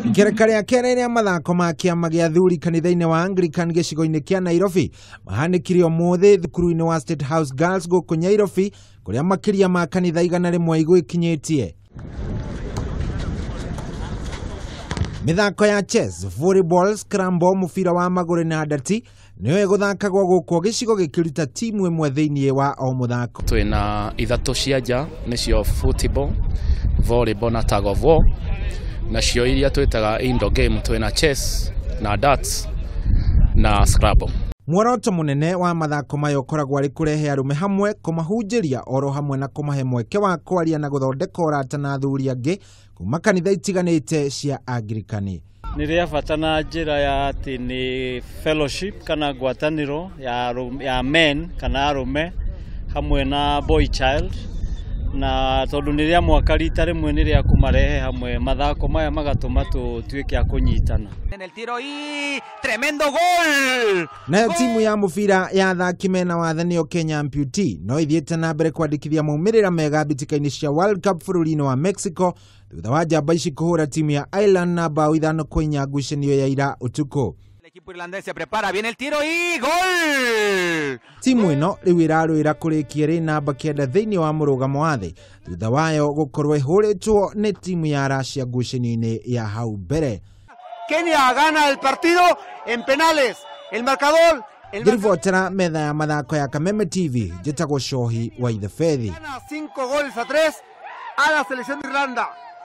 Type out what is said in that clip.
Ikereka rĩa kerĩ rĩa mathako ma kĩama gĩa athuri kanitha-inĩ wa Anglican gĩcigo-inĩ kĩa Nairobi mahanĩkire ũmũthĩ thukuru-inĩ wa State House Girls gũkũ Nyairobi, kũrĩa makĩria ma kanitha 100 igwĩkinyĩtie. Mĩthako ya chess, volleyball, scramble, mũbira wa magũrũ na ndati nĩyo ĩgũthakagwo gũkũ gĩcigo gĩkĩruta timu ĩmwe thĩinĩ wa o mũthako. Twĩna ithatũ cia nja nĩcio football, volleyball na tug of war, nacio iria twĩtaga indoor game twĩna chess na darts na scrabble. Muoroto mũnene wa mathako maya ũkoragwo arĩ kũrehe arũme hamwe, kũmahunjĩria oro hamwe na kũmahe mweke wa kwaria na gũthondeka ũrata na athuri angĩ kuma kanitha itiganĩte cia Anglikani. Nĩ rĩa bata na njĩra ya atĩ nĩ fellowship kana ngwatanĩro ya men kana arũme hamwe na boy child, na tondũ nĩ rĩa mwaka rita rĩmwe nĩ rĩa kũmarehe hamwe, mathako maya magatũma tũtuĩke a kũnyitana. Nayo timu ya mũbira ya athaki mena wathe nĩyo Kenya Amputee no ithiĩte na mbere kwandĩkithia maumĩrĩra mega mbĩtĩka-inĩ cia World Cup bũrũri-inĩ wa Mexico thutha wa njamba ici kũhũra timu ya Ireland na bao 5-4 ngucanio ya ira ũtukũ. Timu ĩno rĩu ĩrarũĩra kũrĩkia ĩrĩ namba 9 thĩinĩ wa mũrũgamo wa thĩ thutha wayo gũkorwo ĩhũrĩtwo nĩ timu ya Russia ngucanio-inĩ ya hau mbere. Kenya gana el partido en penales. El marcador Ngĩribotera metha ya mathako ya Kameme TV, njĩtagwo Cohi wa Ithebethi. 5-3 a la selección de Irlanda.